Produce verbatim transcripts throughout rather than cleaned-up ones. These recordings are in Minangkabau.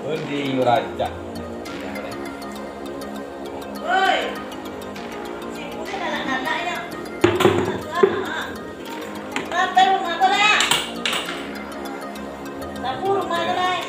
Undi rancak. Oi, si Pulih galak-galak yo. Ratai rumah ko lah. Sapu rumah ko lah.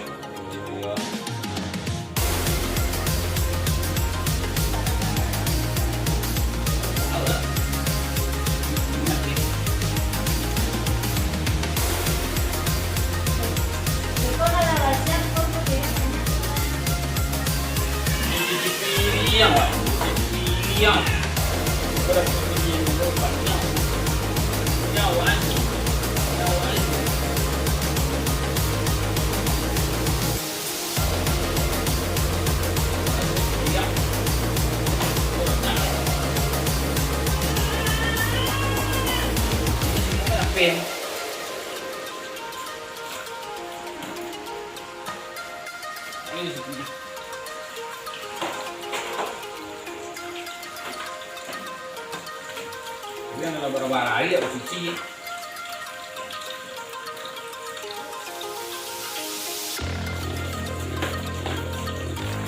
Yang dalam bara-bara aia bacuci.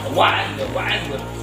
Awan, awan.